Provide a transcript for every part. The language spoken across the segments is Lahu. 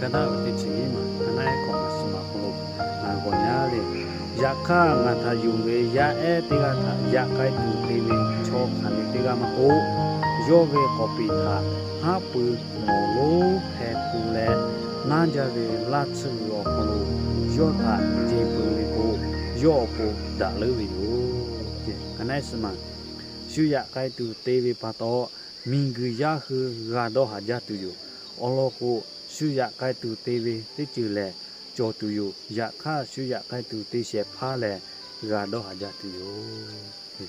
Ka naˉ ve teˇ chi hiˉ maˬ, ka naˉ ehˉ k'awꞈ maˬ suh maˬ hk'aw lo ngaˬ hui g'awˬ nyi le. Yaꞈ hk'aˇ, ngaˬ htaꞈ yonˍ ve yaˇ ehˉ teˇ g'aˇ htaꞈ yaꞈ k'ai tuˬ te ve chaw hk'aˬ ve teˇ g'aˇ maˇ k'oˆ, yawˇ ve k'awˍ piˍ htaꞈ haˉ pui mawˬ lonˉ hpeh tu leh, naˉ jaˇ ve laˇ tsuhˇ ve awˬ hk'aw lo yawˇ htaꞈ ce peuˬ ve k'o, yawˇ awˬ pon daꞈ leuˉ ve yoˬ. Ka naˉ ehˉ suh maˬ, shu yaꞈ k'ai tuˬ te ve pa taw, miˬguiˬ yaˇ hui g'a dawˇ haˍ jaˇ tuˬ yoˬ. Awˬ lawn k'o, shu yaꞈ k'ai tuˬ te ve teˇ ceuˬ lehˬ cawˬ tuˬ yoˬ. Yaꞈ hk'aˇ, shu yaꞈ k'ai tuˬ te shehˍ hpaˇ lehˬ g'a dawˇ haˍ jaˇ tuˬ yoˬ.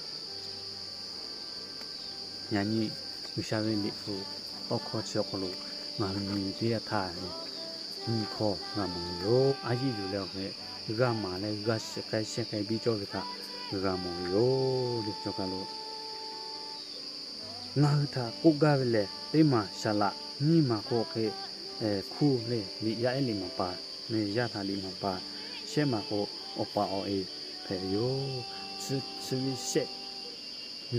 Yaꞈ nyi G'uiˬsha ve liꞈ hpu tawˇ hkawˇ chi awˬ hk'aw lo ngaˬ hui nyi ve teˇ yanˇ htaˇ, nyi hkawˇ g'a mawˬ ve yoˬ. A yiˇ yuˬ leh awˬ hk'e g'a maˍ leh g'a shiˍ k'ai shehˇ k'ai biˇ cawˇ ve htaꞈ g'a mawˬ ve yoˬ. Liꞈ cawˬ kaˬ lo ngaˬ hui htaꞈ k'oˆ gaˇ ve lehˬ, teˇ maˬ saˍ laꞈ, nyiˇ maˬ k'o hk'e hkuˇ le, liꞈ yaˇ ehˉ liꞈ maˍ paˍ, yaˇ htaꞈ liꞈ maˍ paˍ, shehˆ maˬ k'o awˬ pa awˬ e hpehꞈ ve yoˬ. Chi ve shehˆ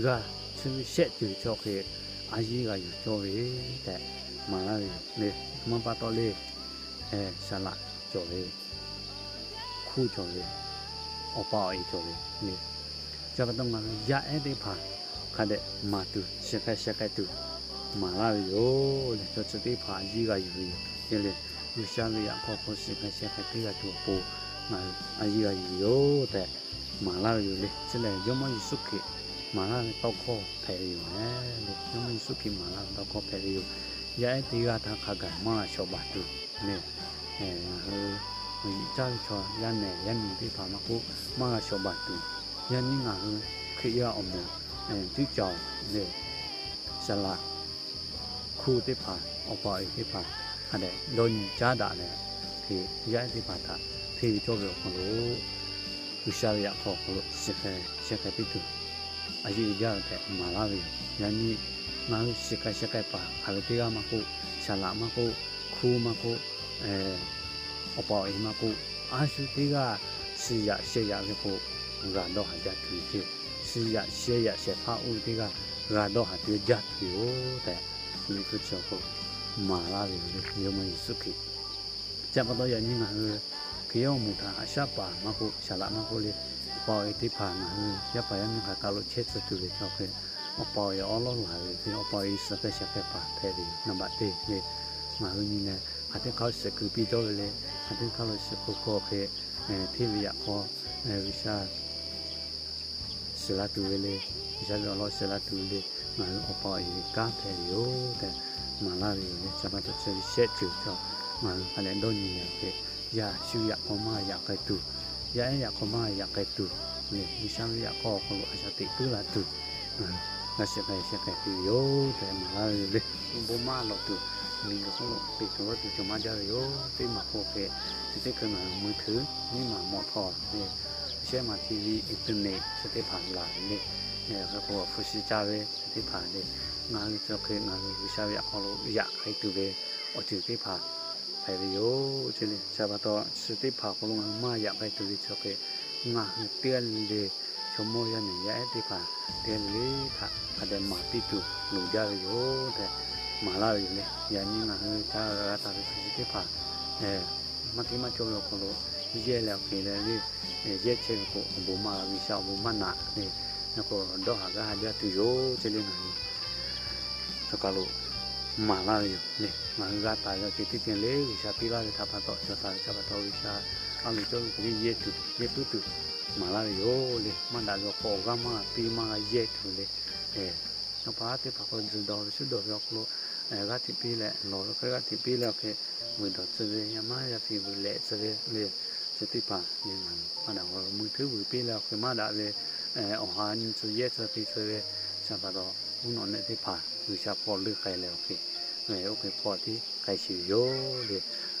g'aˇ, chi ve shehˆ ceuˬ chaw hk'e a yiˇ g'a yuˬ cawˇ ve tehꞈ maˍ laˇ ve yoˬ le. Maˇ pa taw le, saˍ laꞈ cawˬ ve, hkuˇ cawˬ ve, awˬ pa awˬ e cawˬ ve le. Chi pa taw ngaˬ hui yaˇ ehˉ teˇ hpaˍ hk'a dehꞈ maˍ tuˬ, shiˍ k'ai shehˇ k'ai tuˬ maˍ laˇ ve yoˬ le. Chaw chi teˇ hpaˍ a yiˇ g'a yuˬ ve yoˬ. Te leh G'uiˬsha ve yaꞈ hk'aw hk'aw shiˍ k'ai shehˇ k'ai teˇ g'aˇ tuˬ awˬ pon ngaˬ hui a yiˇ g'a yuˬ ve yoˬ tehꞈ maˍ laˇ ve yoˬ le. Chi lehˬ Jawˇmawˇ Yeˍsuˆ Hkriꞈ maˍ laˇ ve tawˇ hkawˇ hpehꞈ ve yoˬ le. Jawˇmawˇ Yeˍsuˆ Hkriꞈ maˍ laˇ ve tawˇ hkawˇ hpehꞈ ve yoˬ. Yaˇ ehˉ teˇ g'aˇ htaˇ hk'a gaˬ maˇ g'a shawˍ baˬ tuˬ le. Ngaˬ hui awˬ yiꞈ caˇ ve chaw yaˇ nehˬ yaˇ miˬ teˇ hpaˍ maˇ k'oˆ, maˇ g'a shawˍ baˬ tuˬ, yaˇ nyi ngaˬ hui Hkriꞈ yaˇ awˬ moˍ cuˇ caˍ leh, saˍ laꞈ, hkuˇ teˇ hpaˍ, awˬ pa awˬ e teˇ hpaˍ hk'a dehꞈ dawˇ nyi caˉ daꞈ leh, hk'e yaˇ ehˉ teˇ hpaˍ htaꞈ hteˇ ve cawˇ ve awˬ hk'aw lo G'uiˬsha ve yaꞈ hk'aw awˬ hk'aw lo shiˍ k'ai shehˇ k'ai piˇ tuˬ a yiˇ g'a jaˇ ve tehꞈ maˍ laˇ ve yoˬ. Yaꞈ nyi ngaˬ hui shiˍ k'ai shehˇ k'ai paˍ hk'aˬ ve teˇ g'aˇ maˇ k'oˆ, saˍ laꞈ maˇ k'oˆ, hkuˇ maˇ k'oˆ, awˬ pa awˬ e maˇ k'oˆ, a shu teˇ g'aˇ shiˍ yaꞈ shehˇ yaꞈ ve k'o, g'a dawˇ haˍ jaˇ tuˬ ve ceh. Shiˍ yaꞈ shehˇ yaꞈ shehˍ hpaˇ oˇ ve teˇ g'aˇ g'a dawˇ haˍ tuˬ jaˇ tuˬ yoˬ tehꞈ, Liꞈ hpu chi awˬ hk'aw lo maˍ laˇ ve yoˬ le. Jawˇmawˇ Yeˍsuˆ Hkriꞈ Chi pa taw yaꞈ nyi ngaˬ hui Hkriꞈ yaˇ awˬ moˍ htaꞈ haꞈ shaˉ paˍ maˇ k'oˆ, saˍ laꞈ maˇ k'oˆ le, awˬ pa awˬ e teˇ hpaˍ ngaˬ hui yaˇ paˍ yaˇ miˇ hk'aˬ kaˬ lo chehˇ tcuh tuˬ ve chaw hk'e, awˬ pa awˬ e awˉ lawˉ laˬ ve hk'e, awˬ pa awˬ e suh k'ai shehˍ k'ai paˍ hpehꞈ ve yoˬ. Naˍ baꞈ te le, ngaˬ hui nyi leh hk'aˬ teˇ hk'aˇ lo shiˍ kuiˬ piˇ cawˇ ve le, hk'aˬ teˇ hk'aˇ lo shiˍ kuiˬ hk'aw hk'e hteˇ ve yaꞈ hk'aw, G'uiˬsha shiˍ la tuˬ ve le, G'uiˬsha ve awˬ lawn shiˍ la tuˬ ve le, ngaˬ hui awˬ pa awˬ e ve kanˉ hpehꞈ ve yoˬ tehꞈ maˍ laˇ ve yoˬ le. Chi pa taw chi ve shehˆ ceuˬ chaw ngaˬ hui hk'a leh dawˇ nyi leh awˬ hk'e, yaˇ shu yaꞈ hk'aw maˇ g'a yaꞈ k'ai tuˬ, yaˇ ehˉ yaꞈ hk'aw maˇ g'a yaꞈ k'ai tuˬ le, G'uiˬsha ve yaꞈ hk'aw awˬ hk'aw lo a shaꞈ teꞈ puiˉ la tuˬ, g'a shiˍ k'ai shehˍ k'ai piˇ ve yoˬ tehꞈ maˍ laˇ ve yoˬ le. Bon maˇ lawˬ tuˬ, miˬguiˬ hk'oˆ lo teꞈ tuˬ g'awˇ tuˬ cawˬ maˇ jaˇ ve yoˬ. Teˇ maˬ k'o hk'e, chi teˇ hkui ngaˬ hui mui hteuꞈ nyiˇ maˬ mawˬ htawˇ le, shehˉ maˬ TV, internet chi teˇ hpaˍ laˬ ve le, hk'e k'o hpu shi ca ve chi teˇ hpaˍ le, ngaˬ hui chi hk'e ngaˬ hui G'uiˬsha ve yaꞈ hk'aw lo yaꞈ k'ai tuˬ ve awˬ ceuˬ teˇ hpaˍ hpehꞈ ve yoˬ. Chi le chi pa taw chi teˇ hpaˍ hk'aw lo ngaˬ hui maˇ yaꞈ k'ai tuˬ ve chi hk'e, ngaˬ hui teˇ g'aˇ le le chaw mawˇ yaˇ nehˬ yaˇ ehˉ teˇ hpaˍ teˇ g'aˇ le le htaꞈ hk'a dehꞈ maˍ piˇ tuˬ loˍ jaˇ ve yoˬ tehꞈ maˍ laˇ ve yoˬ le. Yaꞈ nyi ngaˬ hui ca g'a taˍ ve hpu shi teˇ hpaˍ maˇ hteˇ maˇ cawˇ ve awˬ hk'aw lo yehˇ leh awˬ hk'e leh le, yehˇ chehˇ ve k'o awˬ bon maˇ g'a, G'uiˬsha awˬ bon maˇ naꞈ le, k'o dawˇ haˍ gaˇ haˍ jaˇ tuˬ yoˬ. Chi le ngaˬ hui chaw kaˬ lo maˍ laˇ ve yoˬ le. Ngaˬ hui g'a taˍ ve awˬ ceuˬ teˇ ceuˬ le G'uiˬsha piˇ laˇ ve htaꞈ pa taw, chaw taˍ ve htaꞈ pa taw G'uiˬsha a loˍ cawˇ ve hk'e le yehˇ tuˬ yehˇ puiˉ tuˬ maˍ laˇ ve yoˬ le. Maˇ daꞈ ve awˬ hk'aw awˬ g'aˇ maˇ g'a piˇ maˇ g'a yehˇ tuˬ le. Yaˇ paˍ teˇ hpaˍ k'o tzuhˬ dawˬ ve shuˉ dawˬ ve awˬ hk'aw lo g'aˇ hteꞈ piˇ leh lawˬ ve hk'e g'aˇ hteꞈ piˇ leh awˬ hk'e vuiˬ dawˬ tcuh ve, yaˇ maˇ yaˇ hteꞈ vuiˬ lehꞈ tcuh ve le. Chi teˇ hpaˍ le ngaˬ hui maˇ daꞈ ve awˬ hk'aw lo mui hteˉ vuiˬ piˇ leh awˬ hk'e maˇ daꞈ ve awˬ ha nyi tcuh yehˇ tcuh te tcuh ve, chi pa taw uˉ nawꞈ nehˆ teˇ hpaˍ G'uiˬsha hpawˇ leuˆ k'ai leh awˬ hk'e, oˇ hk'e hpawˇ tiˉ k'ai shiˍ ve yoˬ le.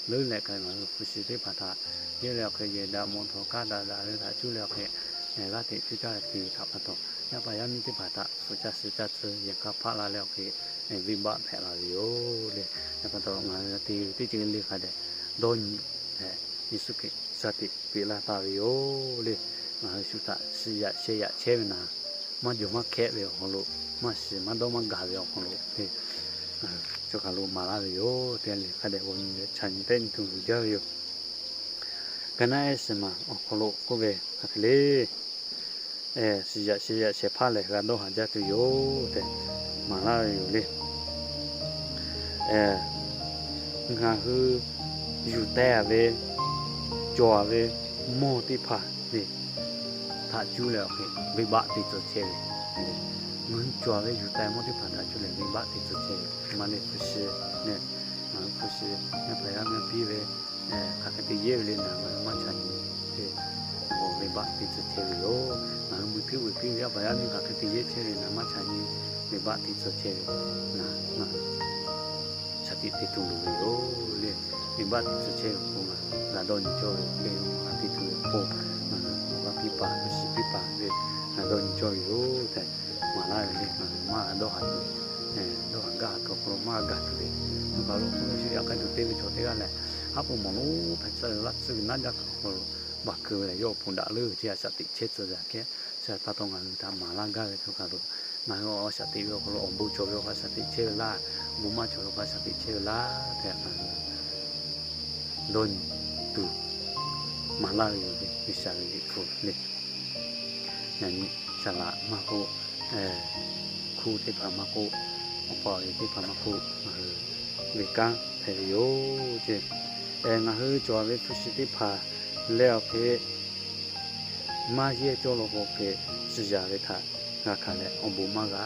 Leuˉ leh k'ai ngaˬ hui hpu shi teˇ hpaˍ htaꞈ yehˇ leh awˬ hk'e, yehˬ daꞈ mawˬ htawˇ kaˇ daꞈ daꞈ ve htaꞈ cuˇ leh awˬ hk'e, g'aˇ hteꞈ cuˇ caˇ leh te ve htaꞈ pa taw, yaˇ paˍ yaˇ miˇ teˇ hpaˍ htaꞈ hpu caˇ suh caˇ tcuh yehˬ hk'aˇ hpaˆ la leh awˬ hk'e, venˇbaˆ hpehꞈ la ve yoˬ le. Yaˇ pa taw ngaˬ hui te ve teˇ ceuˬ le hk'a dehꞈ dawˇ nyi leh Yeˍsuˆ Hkriꞈ shaˍ tiꞈ peꞈ laˇ taˍ ve yoˬ le. Ngaˬ hui shu htaꞈ shiˍ yaꞈ sheh yaꞈ chehˇ ve naˍ, maˇ jawˬ maˇ hkehˆ ve awˬ hk'aw lo, maˇ shiˍ maˇ dawˇ maˇ gaˬ ve awˬ hk'aw lo le, ngaˬ hui chaw hk'aˬ lo maˍ laˇ ve yoˬ tehꞈ le, hk'a dehꞈ g'aw nyi leh chaꞈ nyi tehˆ nyi tuˬ luˬ jaˇ ve yoˬ. Ka naˆ ehˉ shiˍ maˬ awˬ hk'aw lo k'oˆ ve hk'aˬ hk'e le, shiˍ yaꞈ shehˍ yaꞈ shehˍ hpaˇ lehˬ g'a dawˇ haˍ jaˇ tuˬ yoˬ tehꞈ maˍ laˇ ve yoˬ le. Ngaˬ hui yuˬ teh ve, cawˬ ve mawˇ teˇ hpaˍ le, htaꞈ cuˇ leh awˬ hk'e venˇbaˆ te tcuh chehˇ ve. Ngaˬ hui cawˬ ve yuˬ teh mawˇ teˇ hpaˍ htaꞈ cuˇ leh venˇbaˆ te tcuh chehˇ ve maˇ le hpu shi le. Ngaˬ hui hpu shi yaˇ paˍ yaˇ miˇ piˇ ve, hk'aˬ hk'e te yehˇ ve le naˍ, ngaˬ hui maˇ chaꞈ nyi te, venˇbaˆ te tcuh chehˇ ve yoˬ. Ngaˬ hui mui htuˉ uiˍ piˇ ve yaˇ paˍ yaˇ miˇ hk'aˬ hk'e te yehˇ chehˇ ve naˍ, maˇ chaꞈ nyi, venˇbaˆ te tcuh chehˇ ve naˍ, ngaˬ hui shaˍ tiꞈ te tuˬ loˍ ve yoˬ le. Venˇbaˆ te tcuh chehˇ ve k'o, ngaˬ g'a dawˇ nyi cawˇ ve le. Ngaˬ hui te tuˬ ve k'o, ngaˬ hui awˬ g'aˇ piˇ paˍ, hpu shi piˇ paˍ le, g'a dawˇ nyi cawˇ ve yoˬ tehꞈ maˍ laˇ ve le. Ngaˬ hui maˇ dawˇ haˍ tuˬ, dawˇ haˍ gaˇ haˍ tuˬ awˬ hk'aw lo maˇ g'a gaˬ tuˬ ve, chaw hk'aˬ lo k'oˆ ve shu yaꞈ k'ai tuˬ te ve chaw teˇ g'aˇ lehˬ, haˉ pui mawˬ lonˉ hpehꞈ tcuh ve laˇ tcuhˇ ve naˉ jaˇ hk'aw lo baˬ keu ve lehˬ, yawˇ awˬ pon daꞈ leuˉ ve chi a shaꞈ teꞈ chehˇ tcuh ve aꞈ kehˉ, chi pa taw ngaˬ hui htaꞈ maˍ laˇ gaˇ ve chaw hk'aˬ lo, ngaˬ hui a shaꞈ teꞈ ve awˬ hk'aw lo awˬ bon cawˬ ve awˬ hk'aˇ shaꞈ teꞈ chehˇ ve laˇ, bon maˇ cawˬ ve awˬ hk'aˇ shaꞈ teꞈ chehˇ ve laˇ tehꞈ ngaˬ hui dawˇ nyi tuˬ maˍ laˇ ve yoˬ le. G'uiˬsha ve Liꞈ hpu le. Yaꞈ nyi saˍ laꞈ maˇ k'oˆ, hkuˇ teˇ hpaˍ maˇ k'oˆ, awˬ pa awˬ e teˇ hpaˍ maˇ k'oˆ, ngaˬ hui ve kanˉ hpehꞈ ve yoˬ ce. Ngaˬ hui cawˬ ve hpu shi teˇ hpaˍ leh awˬ hk'e maˇ yehˇ cawˇ lo k'o hk'e, tcuh yaˍ ve htaꞈ g'a hkanˍ leh awˬ bon maˇ g'a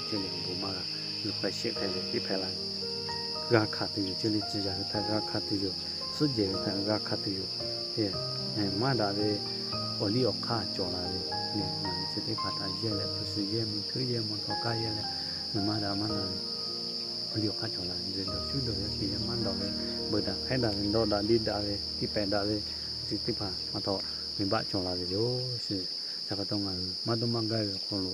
ce le, awˬ bon maˇ g'a. Luˬ k'ai sheˆ k'ai ve teˇ hpehꞈ la g'a hkanˍ tuˬ yoˬ ce le, tcuh yaˍ ve htaꞈ g'a hkanˍ tuˬ yoˬ, suhˉ jehˬ ve htaꞈ g'a hkanˍ tuˬ yoˬ. Maˇ daꞈ ve awˬ liˇ awˬ hk'aˇ cawˬ la ve le, ngaˬ hui chi teˇ hpaˍ htaꞈ yehˇ leh hpu shi yehˇ, mui htuˉ yehˇ, maw htawꞈ kaˇ yehˇ leh, maˇ daꞈ maˇ na ve awˬ liˇ awˬ hk'aˇ cawˬ la ve, dawˬ shuˉ dawˬ yaˇ te yaˇ maˇ dawˬ ve, beuꞈ daꞈ hkehˉ daꞈ ve, dawˇ daꞈ deˇ daꞈ ve, tiˇ pehˍ daꞈ ve, chi teˇ hpaˍ pa taw venˇbaˆ cawˬ la ve yoˬ. Chi pa taw ngaˬ hui maˇ dawˇ maˇ gaˇ ve awˬ hk'aw lo,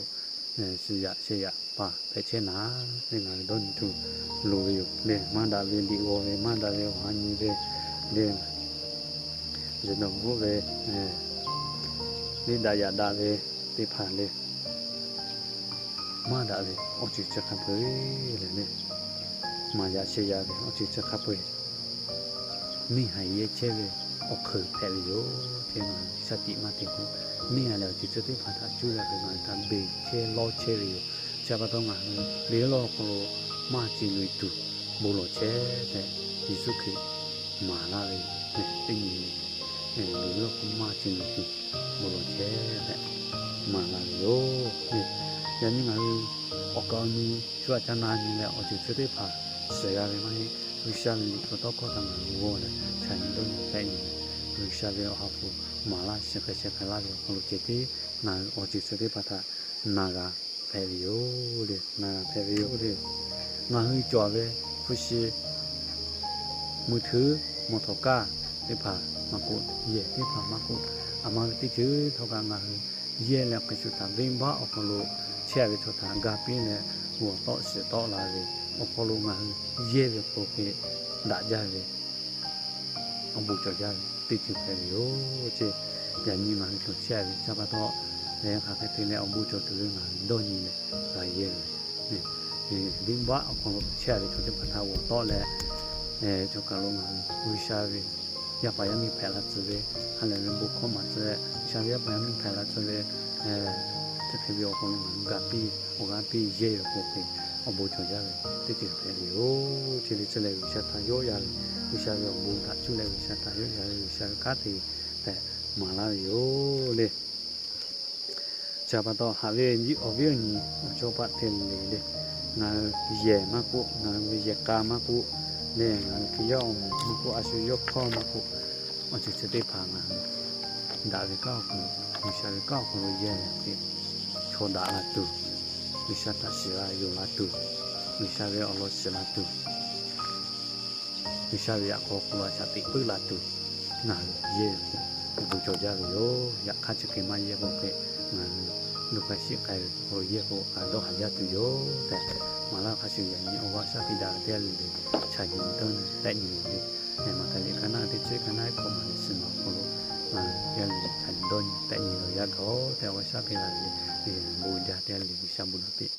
shiˍ yaꞈ shehˍ yaꞈ paˍ hpehꞈ chehˇ naˍ le, ngaˬ hui dawˇ nyi tuˬ loˍ ve yoˬ le. Maˇ daꞈ ve liꞈ g'aw ve, maˇ daꞈ ve awˬ ha nyi ve le, zuhꞈ dawˬ bvuhˆ ve, liˇ daꞈ yaꞈ daꞈ ve teˇ hpaˍ le, maˇ daꞈ ve awˬ ceuˬ chi hk'a peu-eˬ lehˬ le, maˍ yaꞈ shehˍ yaꞈ ve awˬ ceuˬ chi hk'a peu-eˬ neˇ haiˬ yehˇ chehˇ ve awˬ hk'eun hpehꞈ ve yoˬ. Te ngaˬ hui shaˉ tiꞈ maˇ te k'o, neˇ haiˬ lehˬ awˬ ceuˬ chi teˇ hpaˍ htaꞈ cuˇ leh ve ngaˬ hui htaꞈ beˬ chehˇ lawˇ chehˇ ve yoˬ. Chi pa taw ngaˬ hui ve lawˇ hk'aw lo maˇ ce loꞈ e tuˬ bon lawˬ chehˇ tehꞈ, Yeˍsuˆ Hkriꞈ maˍ laˇ ve yoˬ. Teˇ nyi ve lawˇ hk'aw maˇ ce loꞈ e tuˬ bon lawˬ chehˇ tehꞈ maˍ laˇ ve yoˬ. Yaꞈ nyi ngaˬ hui awˬ kaˍ awˬ nu shu aꞈ ca na nyi leh awˬ ceuˬ chi teˇ hpaˍ shiˍ g'a ve maˇ heˆ. G'uiˬsha ve Liꞈ hpu tawˇ hkawˇ htaꞈ ngaˬ hui g'aw leh chaꞈ nyi dawˇ nyi hpehꞈ nyi ve, G'uiˬsha ve awˬ ha hpu maˍ laˇ shiˍ k'ai sheh k'ai laˇ ve awˬ hk'aw lo ceh tiˉ ngaˬ hui awˬ ceuˬ chi teˇ hpaˍ htaꞈ na g'a hpehꞈ ve yoˬ le, na g'a hpehꞈ ve yoˬ le. Ngaˬ hui cawˬ ve hpu shi, mui htuˉ, maw htawꞈ kaˇ teˇ hpaˍ maˇ k'oˆ, yehˬ teˇ hpaˍ maˇ k'oˆ, aˬ ma ve teˇ ceuˬ htawˇ kaꞈ ngaˬ hui yehˇ leh hk'e shu htaꞈ venˇbaˆ awˬ hk'aw lo chehˇ ve chaw htaꞈ ga piˇ leh g'awˬ tawˆ shiˍ tawˆ la ve awˬ hk'aw lo ngaˬ hui yehˇ ve k'o hk'e daꞈ jaˇ ve awˬ bon cawˬ jaˇ ve teˇ ceuˬ hpehꞈ ve yoˬ ce. Yaꞈ nyi ngaˬ hui cawˬ chehˇ ve chi pa taw, hk'aˬ hk'e te leh awˬ bon cawˬ tuˬ ve ngaˬ hui dawˇ nyi leh g'a yehˇ ve, venˇbaˆ awˬ hk'aw lo chehˇ ve chaw teˇ hpaˍ htaꞈ g'awˬ tawˆ leh, chaw kaˬ lo ngaˬ hui G'uiˬsha ve yaˇ paˍ yaˇ miˇ hpehꞈ la tcuh ve, ha lehˬ ve bon hkawˇ maˍ tcuh leh G'uiˬsha ve yaˇ paˍ yaˇ miˇ hpehꞈ la tcuh ve, chi hk'e ve awˬ hk'aw lo ngaˬ hui ga piˇ awˬ g'aˇ piˇ yehˇ ve k'o hk'e awˬ bon cawˬ jaˇ ve teˇ ceuˬ hpehꞈ ve yoˬ. Chi le chi lehˬ G'uiˬsha htaꞈ yawˆ yan ve, G'uiˬsha ve awˬ bon htaꞈ cuˇ leh G'uiˬsha htaꞈ yawˆ yan ve, G'uiˬsha ve kanˉ te tehꞈ maˍ laˇ ve yoˬ le. Chi pa taw haꞈ ve awˬ viˉ awˬ nyi awˬ chawˇ paˆ hteˇ le le, ngaˬ hui yehˬ maˇ k'oˆ, ngaˬ hui ve yehˬ k'a maˇ k'oˆ, le ngaˬ hui hk'e yaˇ awˬ moˍ maˇ k'oˆ, a shu yawˇ hkawˇ maˇ k'oˆ, awˬ ceuˬ chi teˇ hpaˍ ngaˬ hui daꞈ ve kanˉ awˬ hk'aw lo, G'uiˬsha ve kanˉ awˬ hk'aw lo yehˇ leh hk'e chaw daꞈ la tuˬ, G'uiˬsha htaꞈ shiˍ la yonˍ la tuˬ, G'uiˬsha ve awˬ lawn shiˍ la tuˬ, G'uiˬsha ve yaꞈ k'aw hk'aw lo a shaꞈ teꞈ puiˉ la tuˬ, ngaˬ hui yehˇ ve k'o, awˬ bon cawˬ jaˇ ve yoˬ. Yaꞈ hk'aˇ chi hk'e maˇ yehˇ k'o hk'e, ngaˬ hui luˬ k'ai sheˆ k'ai ve awˬ hk'aw lo yehˇ k'o, a dawˇ haˍ jaˇ tuˬ yoˬ tehꞈ maˍ laˇ hk'a shuˍ, yaꞈ nyi awˬ g'aˇ shaˉ piˇ daꞈ ve teˇ g'aˇ le le, chaꞈ nyi dawˇ nyi tehꞈ nyi ve le. Maˍ htaˍ liꞈ ka naˆ teˇ chi ka naˆ ehˉ hkawꞈ maˍ leh shiˍ maˍ awˬ hk'aw lo ngaˬ hui teˇ g'aˇ le le chaꞈ nyi dawˇ nyi tehꞈ nyi lawˬ yaˇ gaˬ-oˬ tehꞈ awˬ g'aˇ shaˉ piˇ laˇ ve le. Bon jaˇ teˇ g'aˇ le le, G'uiˬsha bon naꞈ piˇ.